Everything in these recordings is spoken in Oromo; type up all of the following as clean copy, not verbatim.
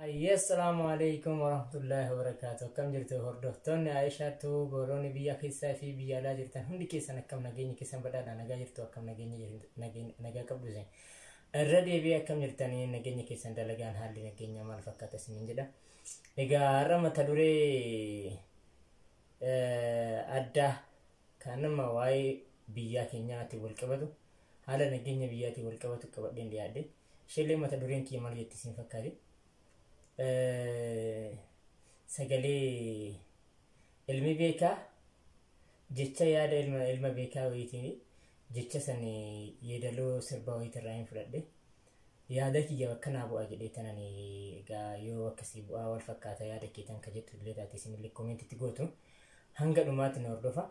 Assalaamu alaikum warahmatullaahi wabarakaatu. Akkam jirtu hordoftoonni Aayishaatu booroonni biyya keessaa fi biyya alaa jirtan hundi keessan, akkam nageenya keessan? Badhaadha nagaa jirtu? Akkam nageenya, nagaa qabdu isin? Irra deebi'ee akkam jirtanii, nageenya keessan, dalagaan, haalli nageenya maal fakkaata isiniin jedha. Egaa har'a mata duree addaa kan nama waa'ee biyyaa keenyaatiin wal qabatu, haala nageenya biyyaatiin wal qabatu qabadheen dhiyaadhe. Isheellee mata dureen kiyya maal jetti isin fakkaate? Sagalee ilmi beekaa jecha yaada ilma beekaa wayiitiin, jecha san yeedaloo sirbaa wayiitirraa hin fudhadhe. Yaada kiyya bakka naa bu'aa jedhee tanan, egaa yoo akkasii bu'aa wal fakkaata yaada keetan ka jettu illee taate, isinillee koomentitti gootu, hanga dhumaatti na hordofa.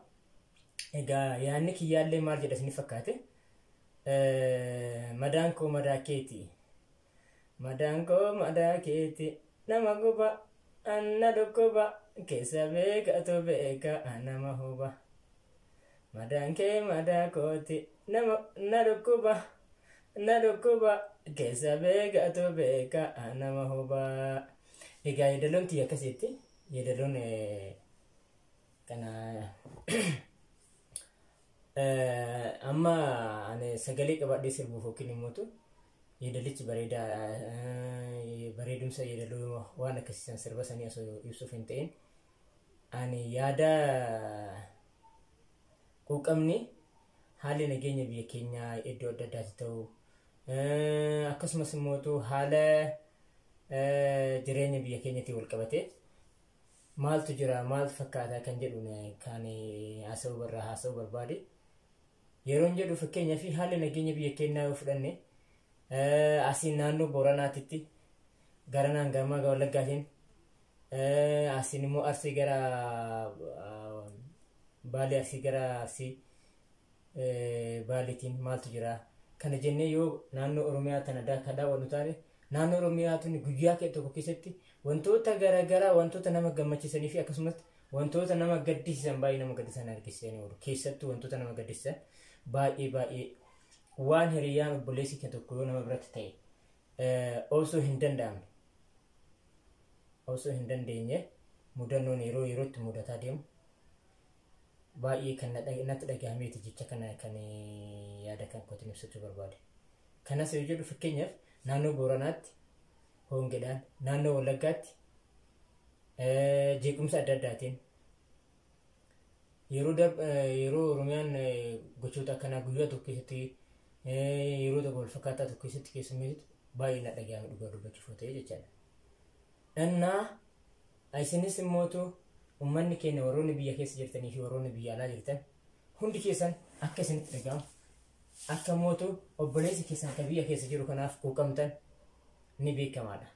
Egaa yaadni kiyyaallee maal jedha isin fakkaate? Madaan koo madaa keeti. Madaan koo madaa keeti, nama guba, anna dhukkuba, keessa beekatu beeka, nama huba. Madaan kee madaa kooti, nama na dhukkuba, na dhukkuba, keessa beekatu beeka, nama huba. Egaa yeedaloon tiyya akkasitti, yeedaloon kana amma ani sagalee qabadhee sirbuuf yookiin immoo yeedalichi bareedaa, bareedumsa yeedaloo waan akkasiisan sirba sanii osoo ibsuuf hin ta'in, ani yaada quuqamni haalli nageenya biyya keenyaa iddoo adda addaatti ta'u, akkasumas immoo haala jireenya biyya keenyatti wal qabate maaltu jira, maaltu fakkaata kan jedhu kan haasa'uu barraa haasa'uu barbaade. Yeroon jedhu, fakkeenyaa fi haalli nageenya biyya keenyaa yoo fudhanne, asiin naannoo Booranaatitti, garanaan gama Wallaggaatiin, asiin immoo Arsii gara Baalee, Arsii gara Arsii Baaleetiin maaltu jira kana jennee yoo naannoo Oromiyaa tana ka daawwannu taane, naannoo Oromiyaa tuni guyyaa tokko keessatti wantoota garaagaraa, wantoota nama gammachiisanii fi akkasumas wantoota nama gaddisiisan, baay'ee nama gaddisiisan argisiisanii oolu. Keessattuu wantoota nama gaddisiisan baay'ee baay'ee, waan hiriyyaan obboleessi kee tokko yoo nama biratti ta'e osoo hin danda'amne, osoo hin dandeenye, mudannoon yeroo yerootti mudataa deemu baay'ee kan natti dhagahameeti jecha kana kan yaada kan kootiin ibsachuu barbaade. Kanas yoo jedhu, fakkeenyaaf naannoo Booranaatti hongeedhaan, naannoo Wallaggaatti jeequmsa adda addaatiin, yeroo Oromiyaan gochoota akkanaa guyyaa tokko keessatti, yeroo tokko wal fakkaataa tokko keessatti keessummeessitu baay'ee na dhagahame, dhugaa dubbachuuf yoo ta'e jechaadha. Innaa isinis immootu uummanni keenya, warroonni biyya keessa jirtanii fi warroonni biyya alaa jirtan hundi keessan, akka isinitti dhagahamu, akka mootu obboleessi keessan kan biyya keessa jiru kanaaf quuqamtan ni beekamaadha.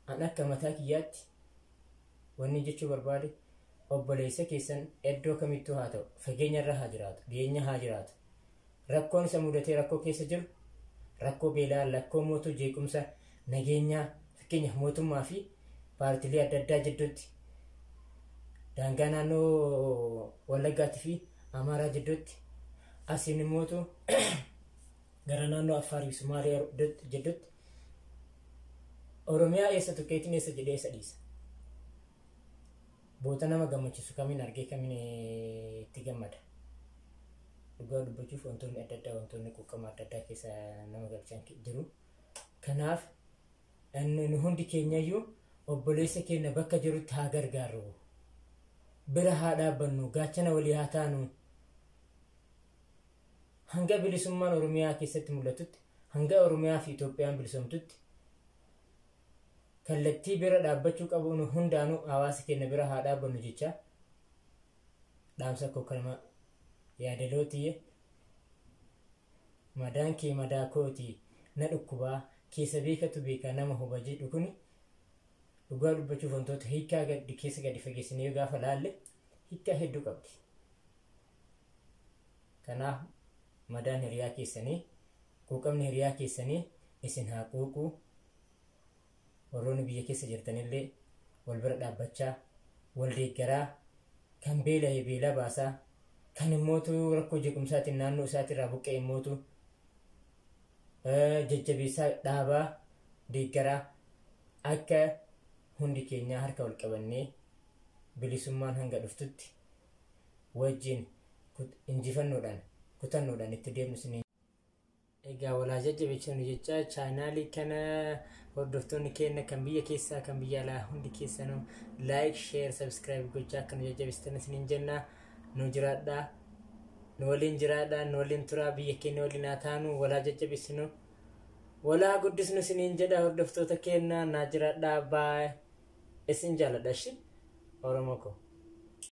An akka mataa kiyyaatti wanni jechuu barbaade, obboleessa keessan iddoo kamittuu haa ta'u, fageenya irra haa jiraatu, dhiyeenya haa jiraatu, rakkoon isa mudatee rakkoo keessa jiru, rakkoo beelaa, rakkoo mootuu jeequmsa nageenyaa, fakkeenyaaf mootummaa fi paartiilee adda addaa jidduutti, daangaa naannoo Wallaggaatii fi Amaaraa jidduutti, asiin immootu gara naannoo Affaarii fi Sumaalee jidduutti, Oromiyaa eessa tokkeetiin eessa jedhee eessa dhiisa. Boota nama gammachiisu kamiin argee kamiin itti gammada? Dhugaa dubbachuuf wantoonni adda addaa, wantoonni quuqama adda addaa keessa nama galchan jiru. Kanaaf nu hundi keenyayyuu obboleessa keenya bakka jirutti haa gargaarru. Bira haa dhaabbannu, gaachana walii haa taanu. Hanga bilisummaan Oromiyaa keessatti mul'atutti, hanga Oromiyaa fi Itoophiyaan bilisoomtutti, kallattii bira dhaabbachuu qabu nu hundaanuu hawaasa keenya bira haa dhaabbannu jecha dhaamsa koo kanuma. Yaadaloo tiyye "Madaan kee madaa kooti, na dhukkubaa, keessa beekatu beekaa, nama huba" jedhu kuni dhugaa dubbachuuf wantoota hiikaa gadi keessa gadi fageessinee gaafa laalle hiikaa hedduu qabdi. Kanaaf madaan hiriyaa keessanii, quuqamni hiriyaa keessanii isin haa quuquu. Warroonni biyya keessa jirtanillee wal bira dhaabbachaa, wal deeggaraa, kan beela'e beelaa baasaa, kan immootu rakkoo jeequmsaatiin naannoo isaatirraa buqqa'e immootu jajjabeessaa, dhaabaa, deeggaraa. Akka hundi keenyaa harka wal qabannee bilisummaan hanga dhuftutti wajjin injifannoodhaan kutannoodhaan itti deemnu isin. Egaa walaa jajjabeessinu jecha chaanaalii kana hordoftoonni keenya kan biyya keessaa kan biyya alaa hundi keessanuu like, share, subscribe gochaa akka nu jajjabeessitan isiniin jenna. Nu jiraadhaa, nu waliin jiraadhaa, nu waliin turaa, biyya keenya waliin haa taanu, walaa jajjabeessinu, walaa guddisnu isiniin jedha. Hordoftoota keenya, naa jiraadhaa, baay'ee isin jaaladha. Ishi Oromoo koo.